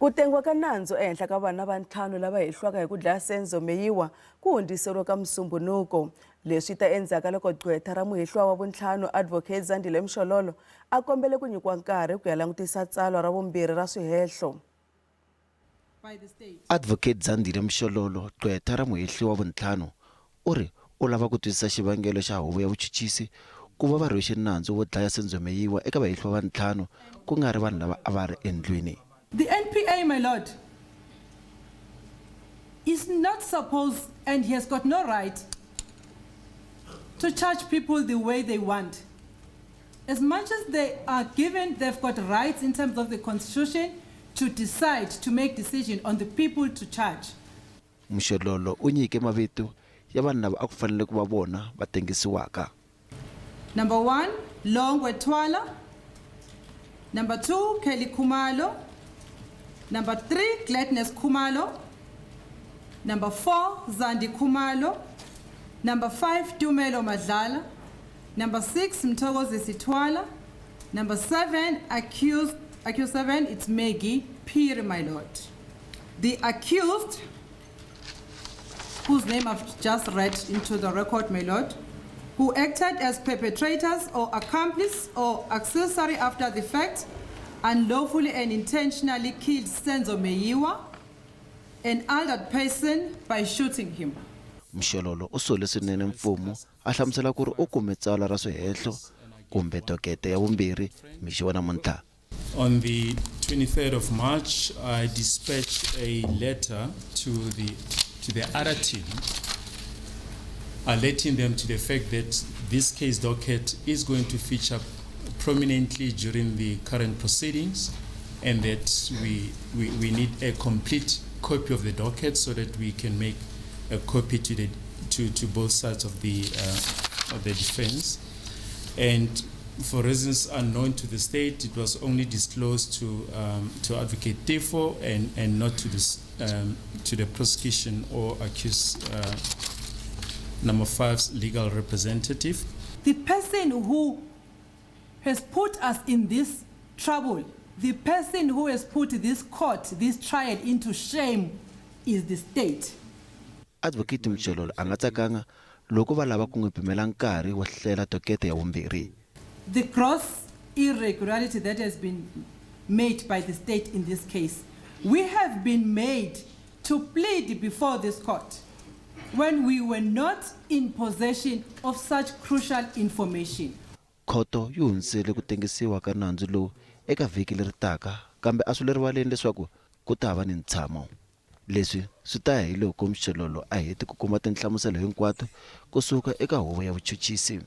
Ku tengiwa ka nandzu ehenhla ka vana va ntlhanu lava hehliwaka hi ku dlaya Senzo Meyiwa ku hundziseriwe ka Musumbhunuko. Leswi ta endzhaku ka loko gqwetha ra muhehliwa wa vuntlhanu Advocate Zandile Mshololo a kombele ku nyikiwa nkarhi ku ya langutisa tsalwa ra vumbirhi ra swihehlo. Advocate Zandile Mshololo, gqwetha ra muhehliwa wa vuntlhanu, u ri u lava ku twisisa xivangelo xa huvo ya vuchuchisi ku va va rhwexe nandzu wo dlaya Senzo Meyiwa eka vahehliwa va ntlhanu ku nga ri vanhu lava a va ri endlwini. The NPA, my lord, is not supposed and he has got no right to charge people the way they want. As much as they are given, they've got rights in terms of the constitution to decide, to make decision on the people to charge. Mshololo u nyike mavito ya vanhu lava a ku fanele ku va vona va tengisiwaka. Number one, Longwe Twala. Number two, Kelly Khumalo. Number three, Gladness Khumalo. Number four, Zandi Khumalo. Number five, Tumelo Madlala. Number six, Mthokozisi Thwala. Number seven, accused seven, it's Maggie Phiri, my lord. The accused, whose name I've just read into the record, my lord, who acted as perpetrators or accomplice or accessory after the fact, unlawfully and intentionally killed Senzo Meyiwa, an adult person, by shooting him. Mshololo u sole swinene mfumo a hlamusela ku ri u kume tsalwa ra swihehlo kumbe dokete ya vumbirhi mixo wa namuntlha. On the 23rd of March, I dispatched a letter to the other team, alerting them to the fact that this case docket is going to feature prominently during the current proceedings and that we need a complete copy of the docket so that we can make a copy to both sides of the defense. And for reasons unknown to the state, it was only disclosed to Advocate Teffo and not to the prosecution or accused number five's legal representative. The person who has put us in this trouble, the person who has put this court, this trial into shame is the state. Advocate Mshololo a nga tsakanga loko va lava ku n'wi pimela nkarhi wo hlela dokete ya vumbirhi. The gross irregularity that has been made by the state in this case. We have been made to plead before this court when we were not in possession of such crucial information. Khoto yi hundzisele ku tengisiwa ka nandzu lowu eka vhiki leri taka, kambe a swi le rivaleni leswaku ku ta va ni ntshamo. Leswi swi ta ya hi loko Mshololo a hete ku kuma tinhlamuselo hinkwato kusuka eka huvo ya vuchuchisi.